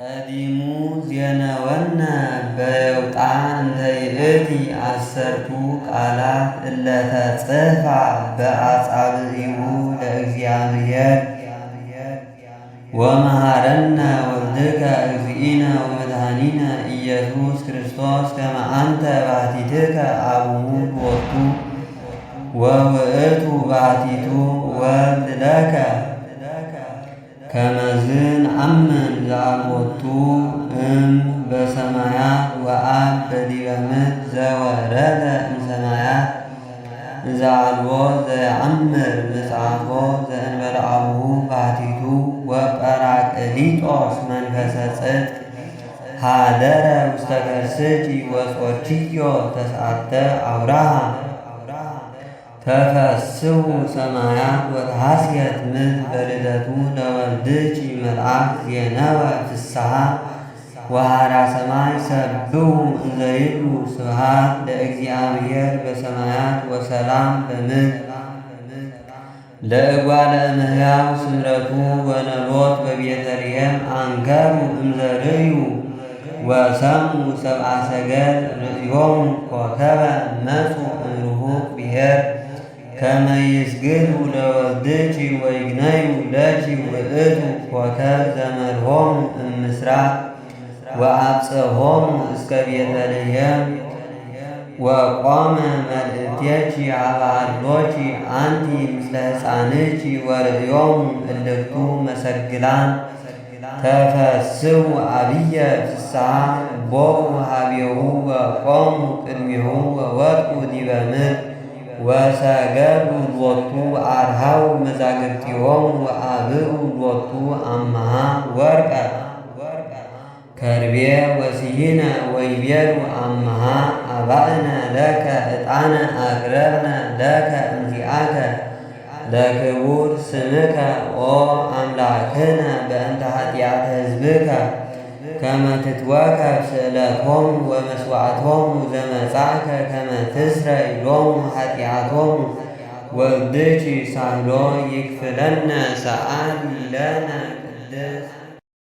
ቀዲሙ ዜነወነ በየውጣ እንተ ይእቲ አሰርቱ ቃላት እለ ተጽሕፋ በአጻብዒሁ ለእግዚአብሔር ወመሃረነ ወልድከ እግዚእነ ወመድኃኒነ ኢየሱስ ክርስቶስ ከመ አንተ ባሕቲትከ አቡሁ ሎቱ ወውእቱ ባሕቲቱ ወልድ ለከ ከመዝ ንአምን ዘአልቦቱ እም በሰማያት ወአብ በዲበ ምድር ዘወረደ እምሰማያት ዘአልቦ ዘየአምር ምጽአቶ ዘእንበለ አቡሁ ባሕቲቱ ወጰራቅሊጦስ መንፈሰ ጽድቅ ኀደረ ውስተ ከርስኪ ወጾርኪዮ ተስዓተ አውራሃ ተፈስሑ ሰማያት ወተሐስየት ምድር በልደቱ ለወልድኪ መልአክ ዜነወ ፍስሓ ወሃራ ሰማይ ሰብሑ እንዘ ይብሉ ስብሐት ለእግዚአብሔር በሰማያት ወሰላም በምድር ለእጓለ እመሕያው ስምረቱ ወነሎት በቤተልሔም አንከሩ እምዘርእዩ ወሰምዑ ሰብአ ሰገል ርእዮሙ ኮከበ መጹ እምርሁቅ ብሔር ከመ ይስግዱ ለወልድኪ ወይግነዩ ለኪ ውእቱ ኮከብ ዘመርሖሙ እምሥራቅ ወአብጽሖሙ እስከ ቤተልሔም ወቆመ መልእክቴኪ ኀበ ሀሎኪ አንቲ ምስለ ሕፃንኪ ወርእዮሙ እልክቱ መሰግላን ተፈስሑ ዐቢየ ፍስሓ ቦኡ ኀቤሁ ወቆሙ ቅድሜሁ ወወድቁ ዲበ ምድር ወሰገዱ ሎቱ አርኀው መዛግብቲሆሙ ወአብኡ ሎቱ አምኃ ወርቀ ከርቤ ወሲሂነ ወይቤሉ አምኃ አባእነ ለከ ዕጣነ አቅረብነ ለከ እምዚአከ ለክቡር ስምከ ኦ አምላክነ በእንተ ኃጢአተ ሕዝብከ ከመ ትትወከፍ ስእለቶሙ ወመስዋዕቶሙ ዘመጻእከ ከመ ትስረይ ሎሙ ኃጢአቶሙ ወልድኪ ሳህሎ ይክፍለነ ሰአሊ ለነ ቅድስት።